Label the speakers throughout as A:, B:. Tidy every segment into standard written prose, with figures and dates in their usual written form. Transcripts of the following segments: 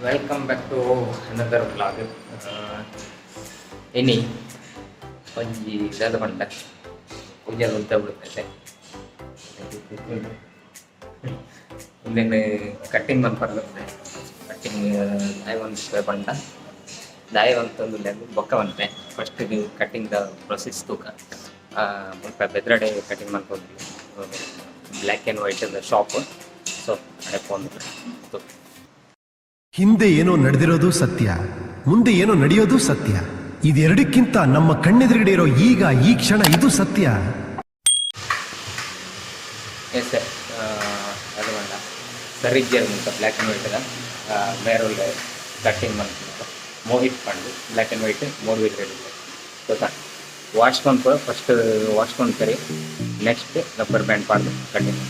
A: Welcome back to another vlog. ಇನಿ ಒಂಜಿ ದಾದ ಪಂಡ ಪೂಜೆ ಉಂತ ಬಿಡುತ್ತೆ. ಉಂದೆನ್ ಕಟ್ಟಿಂಗ್ ಮನ್ಪರೆ. ಕಟ್ಟಿಂಗ್ ದಾಯೆ ಮನ್ಪುವೆ ಪಂಡ, ದಾಯೆ ಮನ್ತೊಂದುಲ್ಲೆ ಬೊಕ್ಕ ಪನ್ಪೆ. ಫಸ್ಟ್ ಕಟ್ಟಿಂಗ್ ದ ಪ್ರೊಸೆಸ್ ತೂಕ. ಮುಲ್ಪ ಬೆದ್ರಡೆ ಕಟ್ಟಿಂಗ್ ಮನ್ಪೊಂದು, black and white shop. So ಅಡೆ ಪೋಂದು.
B: ಹಿಂದೆ ಏನೋ ನಡೆದಿರೋದು ಸತ್ಯ, ಮುಂದೆ ಏನೋ ನಡೆಯೋದು ಸತ್ಯ. ಇದೆರಡಕ್ಕಿಂತ ನಮ್ಮ ಕಣ್ಣೆದುರುಗಡೆ ಇರೋ ಈಗ ಈ ಕ್ಷಣ, ಇದು ಸತ್ಯ.
A: ಎಸ್ ಸರ್, ಅದು ಪಂಡ ಸರ್ ಮುಲ್ಪ ಬ್ಲ್ಯಾಕ್ ಆ್ಯಂಡ್ ವೈಟ್ದ ಮೇರೋಲ್ ಕಟ್ಟಿಂಗ್ ಮನ್ಪುನಕ ಮೋಹಿತ್ ಪಂಡ್. ಬ್ಲ್ಯಾಕ್ ಆ್ಯಂಡ್ ವೈಟ್ ಮೂಡುಬಿದ್ರೆ ಗೊತ್ತಾ. ವಾಶ್ ಮನ್ಪುವ, ಫಸ್ಟ್ ವಾಶ್ ಮನ್ಪೆರೆ, ನೆಕ್ಸ್ಟ್ ರಬ್ಬರ್ ಬ್ಯಾಂಡ್ ಪಾಡ್ದು ಕಟ್ಟಿಂಗ್.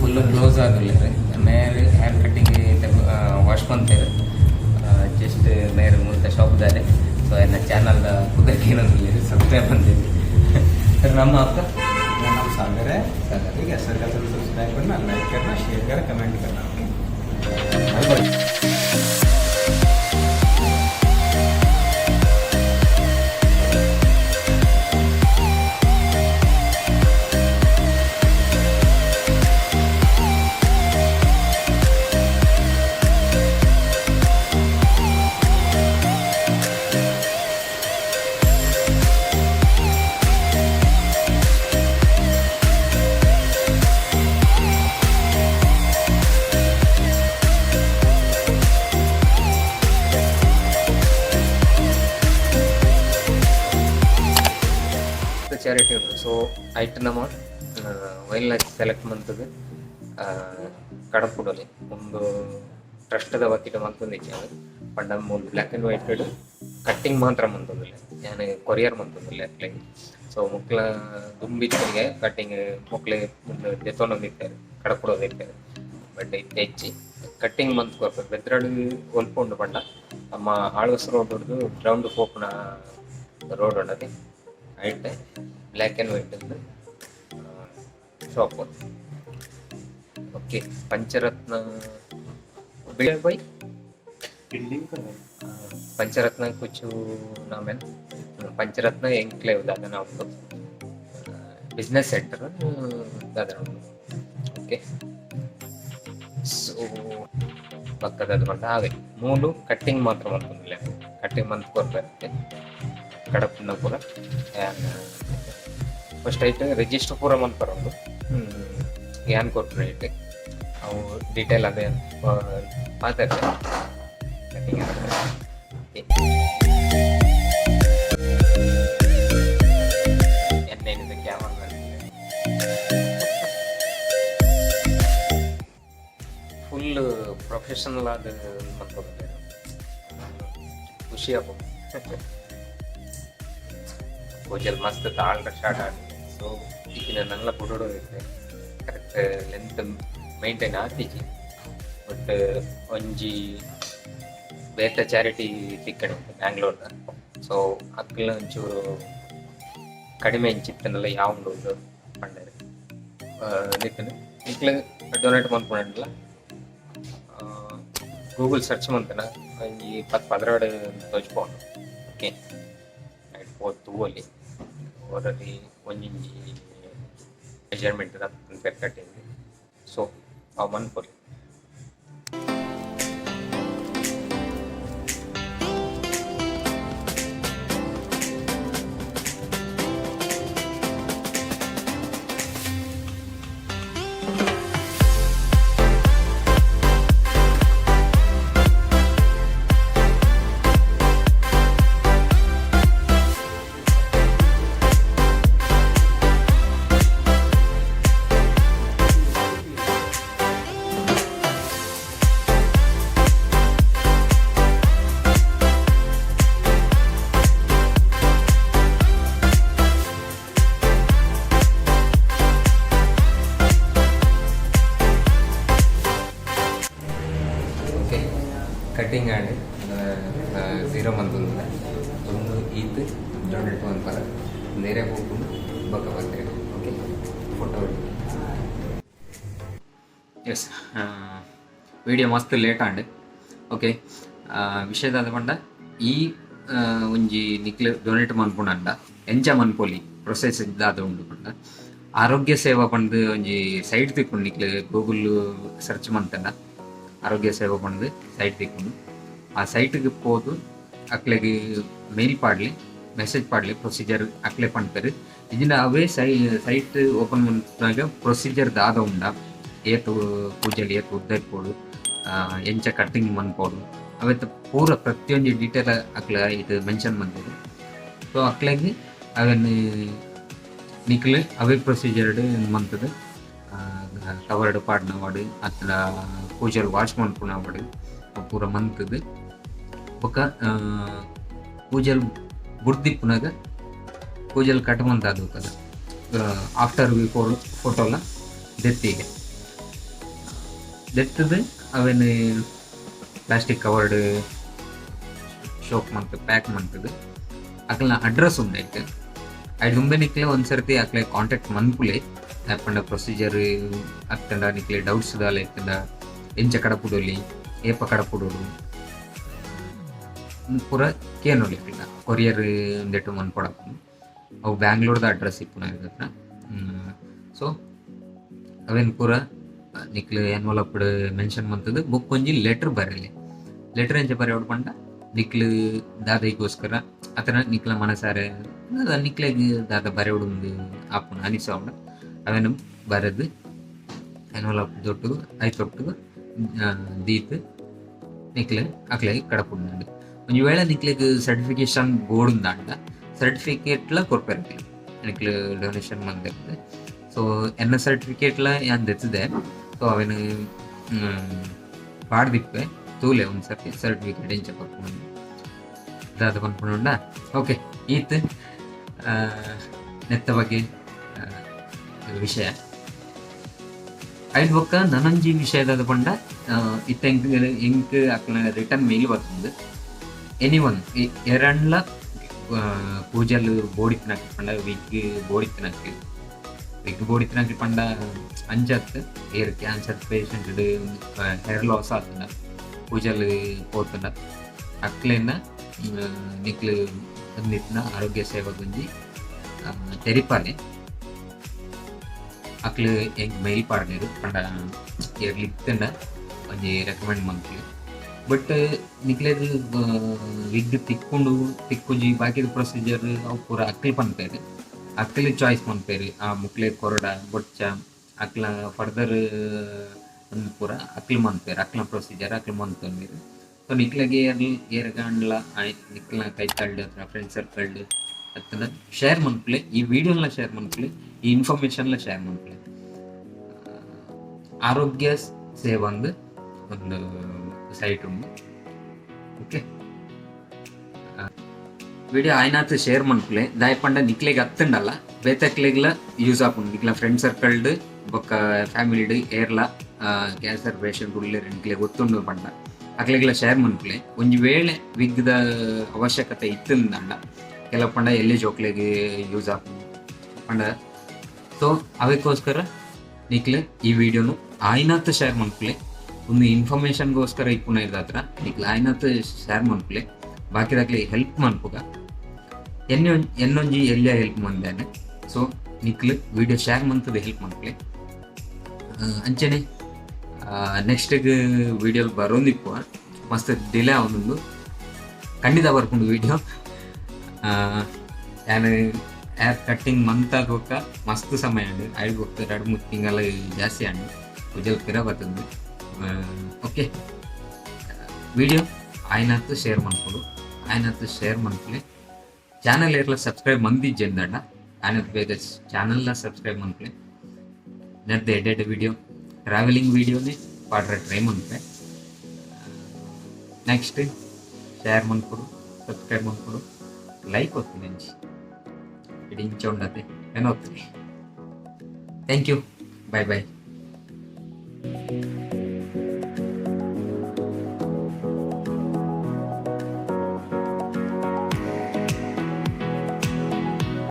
A: ಫುಲ್ ಕ್ಲೋಸ್ ಆಗಿಲ್ಲ ರೀ. ಮೇರೆ ಹೇರ್ ಕಟ್ಟಿಂಗ್ ವಾಶ್ ಮಂತೇರು. ಜಸ್ಟ್ ಮೇರೆ ಮುಲ್ತ ಶಾಪ್ದಾರೆ. ಸೊ ಎನ್ನ ಚಾನಲ್ ಪುದರ್ ಏನಂದಿಲ್ಲ, ಸಬ್ಸ್ಕ್ರೈಬ್ ಅಂದಿಲ್ಲ ಸರ್. ನಮ್ಮ आपका?
C: मेरा नाम सागर है।
A: सागर।
C: ठीक है सर का चैनल सब्सक्राइब करना, लाइक करना, शेयर करना, कमेंट करना। ओके।
A: ಚಾರಿಟಿ ಉಂಟು. ಸೊ ಐಟ್ ನಮ್ಮ ವೈಲ್ಡ್ ಲೈಫ್ ಸೆಲೆಕ್ಟ್ ಮಂತದ್ದು ಕಡಪುಡಲಿ ಒಂದು ಟ್ರಸ್ಟ್ದ ವತಿಡ್ ಮಂತೊಂದಿಜ್ಜಾಂಡ್. ಪಂಡ ಮೂಲು ಬ್ಲ್ಯಾಕ್ ಆ್ಯಂಡ್ ವೈಟ್ ಕಟ್ಟಿಂಗ್ ಮಾತ್ರ ಮಂತೊಂದುಲ್ಲೆ ಯಾನ್, ಕೊರಿಯರ್ ಮಂತೊಂದುಲ್ಲೆ ಅಕ್ಲೆಗ್. ಸೊ ಮುಕ್ಲ ದುಂಬಿತ್ತಿಗೆ ಕಟ್ಟಿಂಗ್ ಮೊಕ್ಲೆ ದೆತೊನೊಂದಿತ್ತೆರ್, ಕಡಪುಡೊಂದಿತ್ತೆರ್. ಬಟ್ ಇತ್ತೆ ಇಜ್ಜಿ. ಕಟ್ಟಿಂಗ್ ಮಂತ್ ಕೊರ್ಪೆರ್. ಬೆದ್ರಡ್ ಒಲ್ಪ ಉಂಡು ಪಂಡ, ನಮ್ಮ ಆಳ್ವಾಸ್ ರೋಡ್ ಡ್ದು ಗ್ರೌಂಡ್ ಪೋಪುನ ರೋಡ್ ಉಂಡತೆ, ಐಟ್ black and white shop. Okay, Pancharatna by
C: building.
A: Pancharatna कुछ नाम है, पंचरत्न एन्क्लेವ್ ದಾದನ ಉಂಡು, ಬಿಸ್ನೆಸ್ ಸೆಂಟರ್ ದಾದನ ಉಂಡು. ಓಕೆ, ಸೊ ಪಕ್ಕದ ಪಂಡ ಆವೆ ಮೂಲು ಕಟ್ಟಿಂಗ್ ಮಾತ್ರ ಮಲ್ಪೊಂದುಲ್ಲೆ. ಕಟ್ಟಿಂಗ್ ಮಂತ್ ಕೊರ್ಪೆರ್ ಕಡಪುನ ಪೂರ. ಫಸ್ಟ್ ಐಟ್ ರಿಜಿಸ್ಟರ್ ಪೂರ ಮನ್ಪರ ಉಂಡು. ಯಾನ್ ಕೊರ್ಪುನ ಐಟ್ ಅವು ಡೀಟೇಲ್ ಅದೇ ಮಾತಾಡ್ತೆ ಕಟ್ಟಿಂಗ್. ಎನ್ನೇನಿದೆ ಕ್ಯಾಮರಾ ಫುಲ್ ಪ್ರೊಫೆಷನಲ್ ಆದ ಮನ್ಪೊಂದುಲ್ಲೆರ್. ಖುಷಿ ಆಪುಂಡು. ಕೂಜಲ್ ಮಸ್ತ್ ತಾಳ್ರ ಸ್ಟಾರ್ಟ್ ಆಂಡ್. ಸೊ ಇತ್ತಿನ ನಲ್ಲ ಬುಡೊಡು ಇತ್ತೆ ಕರೆಕ್ಟ್ ಲೆಂತ್ ಮೈಂಟೈನ್ ಆತಿಜಿ. ಬಟ್ ಒಂಜಿ ಬೇತೆ ಚಾರಿಟಿ ತಿಕ್ಕಡ್ ಬ್ಯಾಂಗ್ಳೂರ್ದ. ಸೊ ಅಕ್ಲ್ನ ಒಂಚೂರು ಕಡಿಮೆ ಇಂಚಿತ್ತನಲ್ಲ ಯಾವುಂಡು ಪಂಡೆರ್. ನಿಕ್ಕನ್ ನಿಕ್ಲೆ ಡೊನೇಟ್ ಮನ್ಪುನಂಡಲ ಗೂಗಲ್ ಸರ್ಚ್ ಮಂತನ ಒಂಜಿ 10 12 ತೋಜ್ಪೋಂಡು. ಓಕೆ, ಐಟ್ ಪೋದು ತೂವೊಲಿ. ಒರರಿ ಒಂಜೊಂಜಿ ಮೆಜರ್ಮೆಂಟ್ ಪನ್ಪೆರ್ ಕಟ್ಟಿಂಗ್. ಸೊ ಅವು ಮನ್ಪೊಲಿ. ಎಸ್, ವಿಡಿಯೋ ಮಸ್ತ್ ಲೇಟ್ ಆಂಡ್. ಓಕೆ, ವಿಷಯ ದಾದ ಪಂಡ, ಈ ಒಂಜಿ ನಿಕ್ಲೆ ಡೊನೇಟ್ ಮನ್ಪುನಂಡ ಎಂಚ ಮನ್ಪೊಲಿ, ಪ್ರೊಸೆಸ್ ದಾದ ಉಂಡು ಪಂಡ, ಆರೋಗ್ಯ ಸೇವಾ ಪಂದ್ ಒಂಜಿ ಸೈಟ್ ತಿಕ್ಕುಂಡು. ನಿಕ್ಲೆ ಗೂಗಲ್ ಸರ್ಚ್ ಮಂತಂಡ ಆರೋಗ್ಯ ಸೇವಾ ಪಂದ್ ಸೈಟ್ ತಿಕ್ಕುಂಡು. ಆ ಸೈಟ್ಗೆ ಪೋದು ಅಕ್ಲೆಗ್ ಮೇಲ್ ಪಾಡ್ಲಿ, ಮೆಸೇಜ್ ಪಾಡ್ಲಿ. ಪ್ರೊಸೀಜರ್ ಅಕ್ಲೆ ಪನ್ಪೆರ್. ಇಜಿಂಡ ಅವೇ ಸೈಟ್ ಓಪನ್ ಮನ್ಪುನಗ ಪ್ರೊಸೀಜರ್ ದಾದ ಉಂಡ, ಏತ್ ಕೂಜಲ್ ಏತ್ ಉದ್ದ ಇಪ್ಪೊಡು, ಎಂಚ ಕಟ್ಟಿಂಗ್ ಮನ್ಪೊಡು, ಅವೆತ ಪೂರ ಪ್ರತಿಯೊಂಜಿ ಡೀಟೇಲ್ ಅಕ್ಲೆ ಐಟ್ ಮೆನ್ಷನ್ ಮಲ್ತೆರ್. ಸೊ ಅಕ್ಲೆಗ್ ಅವೆನ್ ನಿಕ್ಲ್ ಅವೇ ಪ್ರೊಸೀಜರ್ಡ್ ಮಂತುದು ಕವರ್ಡ್ ಪಾಡ್ನವಡ್ ಅತ್ತ್ಂಡ ಕೂಜಲ್ ವಾಶ್ ಮನ್ಪುನವಡ್ ಪೂರ ಮಂತುದು, ಬೊಕ್ಕ ಕೂಜಲ್ ಬುಡ್ದಿಪ್ಪುನಗ ಕೂಜಲ್ ಕಟ್ ಮಂತಾದ್ ಬೊಕ್ಕದ ಆಫ್ಟರ್ ಬಿಫೋರ್ ಫೋಟೋಲ ದೆತ್ತಿಗೆ ದೆತ್ತುದು ಅವೆನ್ ಪ್ಲಾಸ್ಟಿಕ್ ಕವರ್ಡ್ ಶೋಕ್ ಮಂತ್ ಪ್ಯಾಕ್ ಮಂತುದು ಅಕ್ಲ್ನ ಅಡ್ರೆಸ್ ಉಂಡು ಐಟ್. ಐಟ್ ದುಂಬೆ ನಿಕ್ಲೆ ಒಂದ್ ಸರ್ತಿ ಅಕ್ಲೆ ಕಾಂಟ್ಯಾಕ್ಟ್ ಮನ್ಪುಲೆ. ದಾಯೆ ಪಂಡ ಪ್ರೊಸೀಜರ್ ಅತ್ತ್ಂಡ ನಿಕ್ಲೆ ಡೌಟ್ಸ್ ದಾಲ ಇತ್ತ್ಂಡ, ಎಂಚ ಕಡಪುಡೊಲಿ, ಏಪ ಕಡಪುಡೊಡು ಪೂರ ಕೇನೊಲಿ ಅಕ್ಲ್ನ. ಕೊರಿಯರ್ ಉಂದೆಟ್ ಮನ್ಪೊಡಾಪುಂಡು. ಅವು ಬ್ಯಾಂಗ್ಳೂರ್ದ ಅಡ್ರೆಸ್ ಇಪ್ಪುನ ಹತ್ರ. ಸೊ ಅವೆನ್ ಪೂರ ನಿಕ್ಲು ಎನ್ವಲಪ್ ಮೆನ್ಷನ್ ಮಂತುದು ಬೊಕ್ಕ ಒಂಜಿ ಲೆಟರ್ ಬರೆಲೆ. ಲೆಟರ್ ಎಂಚ ಬರೆಯೊಡು ಪಂಡ, ನಿಕ್ಲು ದಾದೈಗೋಸ್ಕರ ಅತನ ನಿಕ್ಲ ಮನಸಾರೆ ನಿಕ್ಲೆಗ್ ದಾದ ಬರೆಯೊಡು ಆಪುಂಡು ಅನಿಸವುಂಡ ಅವೆನ್ ಬರೆದು ಎನ್ವಲಪ್ ದೊಟ್ಟುಗು ಐತೊಟ್ಟುಗು ದೀತ್ ನಿಕ್ಲೆ ಅಕ್ಲೆಗ್ ಕಡಪುಡ್ಂಡ್. ಒಂಜಿ ವೇಳೆ ನಿಕ್ಲೆಗ್ ಸರ್ಟಿಫಿಕೇಶನ್ ಬೋಡುಂದಾಂಡ ಸರ್ಟಿಫಿಕೇಟ್ಲ ಕೊರ್ಪೆರ್ ಅಕ್ಲು, ನಿಕ್ಲು ಡೊನೇಷನ್ ಮಂತೆರ್ದ್. ಸೊ ಎನ್ನ ಸರ್ಟಿಫಿಕೇಟ್ಲ ಯಾನ್ ದೆತ್ತದೆ. ಸೊ ಅವೆನ್ ಪಾಡ್ದಿಪ್ಪೆ, ತೂಲೆ ಒಂದ್ ಸರ್ತಿ ಸರ್ಟಿಫಿಕೇಟ್ ಎಂಚ ಕೊರ್ಪುಂಡು ದಾದ ಪನ್ಪುಂಡ. ಓಕೆ, ಈತ್ ನೆತ್ತ ಬಗ್ಗೆ ವಿಷಯ. ಐಡ್ ಬೊಕ್ಕ ನನೊಂಜಿ ವಿಷಯ ದಾದ ಪಂಡ, ಇತ್ತೆ ಎಂಕ್ ಎಂಕ್ ಅಕ್ಲ್ನ ರಿಟರ್ನ್ ಮೇಲ್ ಬರ್ತುಂಡು. ಎನಿ ಒನ್ ಎರಂಡ್ಲ ಕೂಜಲ್ ಬೋಡಿತ್ತಿನಕ್ಲ್ ಪಂಡ ವಿಗ್ ಬೋಡಿತ್ತಿನಕ್ಲ್, ವಿಗ್ ಬೋಡಿತ್ತಿನಕ್ಲ್ ಪಂಡ ಅಂಚತ್ ಏರ್ ಕ್ಯಾನ್ಸರ್ ಪೇಷಂಟ್ ಹೇರ್ ಲಾಸ್ ಆತುಂಡ, ಕೂಜಲ್ ಪೋತುಂಡ, ಅಕ್ಲೆನ ನಿಕ್ಲು ಒಂದಿತ್ತಿನ ಆರೋಗ್ಯ ಸೇವೆಗೊಂಜಿ ತೆರಿಪಾಲೆ. ಅಕ್ಲು ಎಂಕ್ ಮೇಲ್ ಪಾಡ್ದೆರ್ ಪಂಡ ಏರ್ಲ ಇತ್ತ್ಂಡ ಒಂಜಿ ರೆಕಮೆಂಡ್ ಮನ್ಪುಲೆ. ಬಟ್ ನಿಕ್ಲೆಗ್ ವಿಗ್ ತಿಕ್ಕುಂಡು ತಿಕ್ಕುಜಿ, ಬಾಕಿದ ಪ್ರೊಸೀಜರ್ ಅವು ಪೂರ ಅಕ್ಲ್ ಪನ್ಪೆರ್. ಅಕ್ಲ್ ಚಾಯ್ಸ್ ಮನ್ಪೆರ್, ಆ ಮುಕ್ಲೆಗ್ ಕೊರೊಡ ಬೊಡ್ಚ, ಅಕ್ಲ ಫರ್ದರ್ ಉಂದು ಪೂರ ಅಕ್ಲ್ ಮನ್ಪೆರ್. ಅಕ್ಲ್ನ ಪ್ರೊಸೀಜರ್ ಅಕ್ಲ್ ಮಂತೊನ್ವೆರ್. ಸೊ ನಿಕ್ಲೆಗ್ ಏರ್ಲ್ ಏರೆಗಾಂಡ್ಲ ನಿಕ್ಲ್ನ ಕೈತಲ್ಡ್ ಅಥವಾ ಫ್ರೆಂಡ್ ಸರ್ಕಲ್ಡ್ ಅತ್ತ್ಂಡ ಶೇರ್ ಮನ್ಪುಲೆ. ಈ ವಿಡಿಯೋಲ ಶೇರ್ ಮನ್ಪುಲೆ, ಈ ಇನ್ಫಾರ್ಮೇಶನ್ಲ ಶೇರ್ ಮನ್ಪುಲೆ. ಆರೋಗ್ಯ ಸೇವಂದ್ ಒಂದು ಸೈಟ್ ಉಂಡು. ಓಕೆ, ವಿಡಿಯೋ ಆಯ್ನಾತ್ ಶೇರ್ ಮನ್ಪುಲೆ. ದಾಯೆ ಪಂಡ ನಿಕ್ಲೆಗ್ ಅತ್ತಂಡಲ್ಲ, ಬೇತಕ್ಲೆಗ್ಲ ಯೂಸ್ ಆಪುಂಡು. ನಿಕ್ಲ ಫ್ರೆಂಡ್ ಸರ್ಕಲ್ಡ್ ಬೊಕ್ಕ ಫ್ಯಾಮಿಲಿಡ್ ಏರ್ಲ ಕ್ಯಾನ್ಸರ್ ಪೇಷಂಟ್ ಉಲ್ಲೆರ್ ನಿಕ್ಲೆಗ್ ಗೊತ್ತುಂಡು ಪಂಡ ಅಕ್ಲೆಗ್ಲ ಶೇರ್ ಮನ್ಪುಲೆ. ಒಂಜಿ ವೇಳೆ ವಿಗ್ದ ಅವಶ್ಯಕತೆ ಇತ್ತಂದಂಡ, ಕೆಲವು ಪಂಡ ಎಲ್ಲಿ ಜೋಕ್ಲೆಗ್ ಯೂಸ್ ಆಪುಂಡು ಪಂಡ, ಸೊ ಅವೆಕ್ಕೋಸ್ಕರ ನಿಕ್ಲೆ ಈ ವಿಡಿಯೋನು ಆಯ್ನಾತ್ ಶೇರ್ ಮನ್ಪುಲೆ. ಒಂದು ಇನ್ಫಾರ್ಮೇಶನ್ಗೋಸ್ಕರ ಇಪ್ಪುನ ಇರ್ದಾತ್ರ ನಿಕ್ಲೆ ಆಯ್ನಾತ್ ಶೇರ್ ಮನ್ಪುಲೆ. ಬಾಕಿದಕ್ಲೆ ಹೆಲ್ಪ್ ಮನ್ಪುಗ. ಎನ್ನ ಎನ್ನೊಂಜಿ ಎಲ್ಲಿಯ ಹೆಲ್ಪ್ ಮಂದೇನೆ. ಸೊ ನಿಕ್ಲು ವಿಡಿಯೋ ಶೇರ್ ಮಂತದ ಹೆಲ್ಪ್ ಮನ್ಪುಲೆ. ಅಂಚನೆ ನೆಕ್ಸ್ಟ್ ವಿಡಿಯೋ ಬರೋಂದಿಪ್ಪು, ಮಸ್ತ್ ಡಿಲೇ ಆವೊಂದುಂಡು. ಖಂಡಿತ ಬರ್ಪುಂಡು ವಿಡಿಯೋ. ಯಾನ್ ಹೇರ್ ಕಟ್ಟಿಂಗ್ ಮಂತಾದ್ ಬೊಕ್ಕ ಮಸ್ತ್ ಸಮಯ ಆಂಡ್. ಐಡ್ ಬೊಕ್ಕ 2-3 ತಿಂಗಳ ಜಾಸ್ತಿ ಆಂಡ್. ಕುಜಲ್ ಪಿರ ಬತ್ತುಂಡು. ಓಕೆ, ವಿಡಿಯೋ ಆಯ್ನಾತ್ ಶೇರ್ ಮನ್ಪೊಡು, ಆಯ್ನಾತ್ ಶೇರ್ ಮನ್ಪುಲೆ. ಚಾನಲ್ ಏರ್ಲ ಸಬ್ಸ್ಕ್ರೈಬ್ ಮಂದಿಜ್ಜೆಂದಂಡ ಆಯ್ನಾತ್ ಬೇಗ ಚಾನಲ್ನ ಸಬ್ಸ್ಕ್ರೈಬ್ ಮನ್ಪುಲೆ. ನೆರ್ದ್ ಎಡ್ಡೆಡ್ ವಿಡಿಯೋ, ಟ್ರಾವೆಲಿಂಗ್ ವಿಡಿಯೋನೇ ಪಾಡ್ರೆ ಟ್ರೈ ಮನ್ಪೆ. ನೆಕ್ಸ್ಟ್ ಶೇರ್ ಮನ್ಪೊಡು, ಸಬ್ಸ್ಕ್ರೈಬ್ ಮನ್ಪೊಡು, ಲೈಕ್ ಒತ್ತಿ. ಅಂಚಿ ಇಡೀ ಇಂಚ ಉಂಡತೆ ಏನೋತ್ರಿ. Thank you, bye bye.